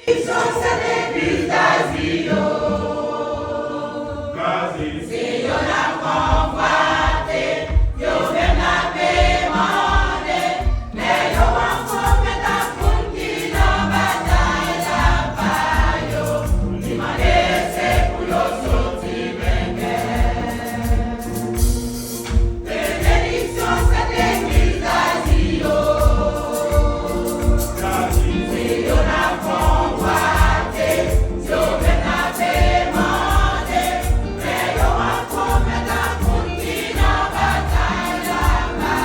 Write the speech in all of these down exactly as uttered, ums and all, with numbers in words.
Sa se legliz Gazi yo. Gazi. Si yo n ap konvwate, yo menm n ape mande. Lè yo an konfyans ak moun ki nan batay la ba yo, li mande se pou yo soti venkè. Benediksyon Sent Legliz Gazi yo. Si yo n ap konvwate, yo menm n ape mande. Lè yo an konfyans ak moun ki nan batay la ba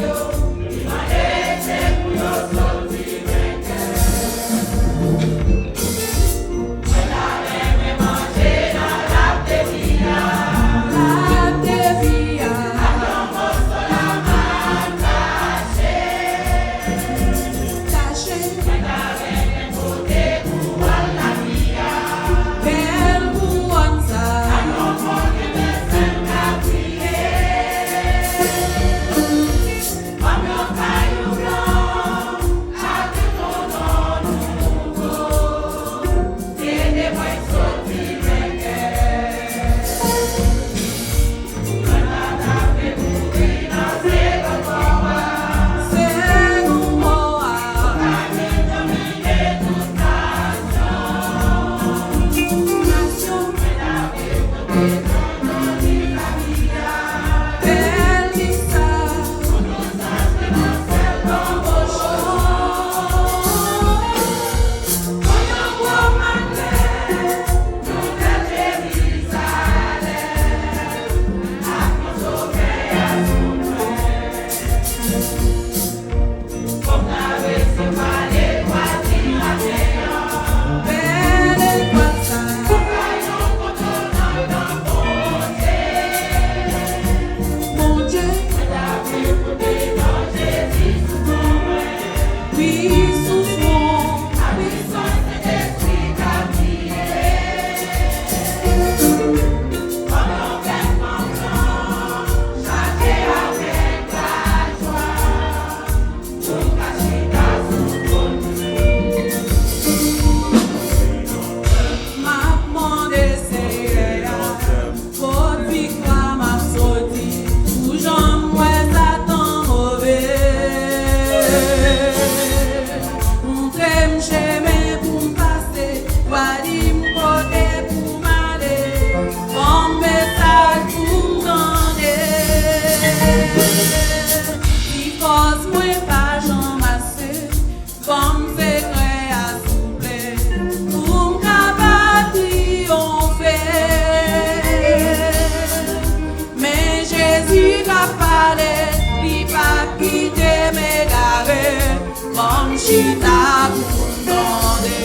yo, li mande se pou yo soti venkè. M ap mande Seyè a, kot viktwa m ap soti, pou jan m wè Satan move. Montre m chemen pou m pase, w a di m kote pou m ale, ban m mesaj pou m tande. Si fòs mwen pa janm ase, ban m sekrè a souple, pou m kapab triyonfe. Men Jezi k ap pale, li p ap kite m egare. Ban m chita pou m tande.